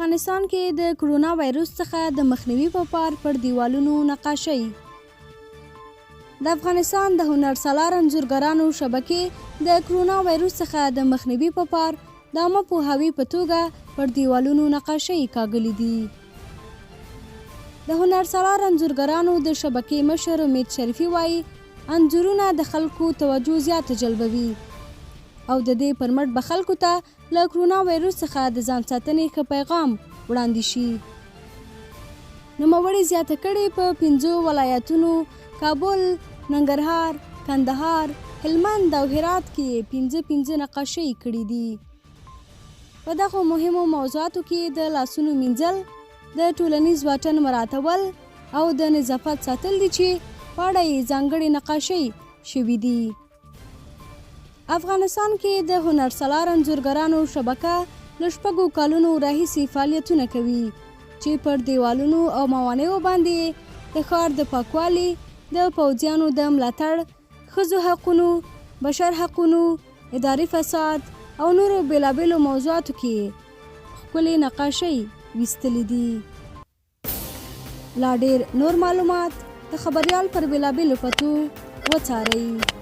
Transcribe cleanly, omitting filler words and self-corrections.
افغانستان کې د کرونا وایروس څخه د مخنیوي په پار پر دیوالونو نقاشۍ. د افغانستان د هنر سالار انځورګرانو شبکې د کرونا وایروس څخه د مخنیوي په پار د عامه پوهاوي په توګه پر دیوالونو نقاشۍ کاږلي دي. د هنر سالار انځورګرانو د شبکې مشر امید شریفي وايي، انځورونه د خلکو توجه زیاته جلبوي او د دې پر مټ به خلکو ته له کرونا وایروس څخه د ځان ساتنې ښه پیغام وړاندې شي. نوموړي زیاته کړې، په پنځو ولایتونو کابل، ننګرهار، کندهار، هلمند او هرات کې یې پنځه پنځه نقاشۍ کړې دي. په دغو مهمو موضوعاتو کې د لاسونو مینځل، د ټولنیز واټن مراعتول او د نظافت ساتل دي چې په اړه یې ځانګړې نقاشۍ شوې دي. افغانستان کې د هنرسالار انځورګرانو شبکه له شپږو کالونو راهیسې فعالیتونه کوي چې پر دیوالونو او موانعو باندې د ښار د پاکوالي، د پوځیانو د ملاتړ، ښځو حقونو، بشر حقونو، اداري فساد او نورو بېلابېلو موضوعاتو کې ښکلې نقاشۍ ویستلې دي. لا ډېر نور معلومات د خبریال پر بېلابېلو پتو وڅارئ.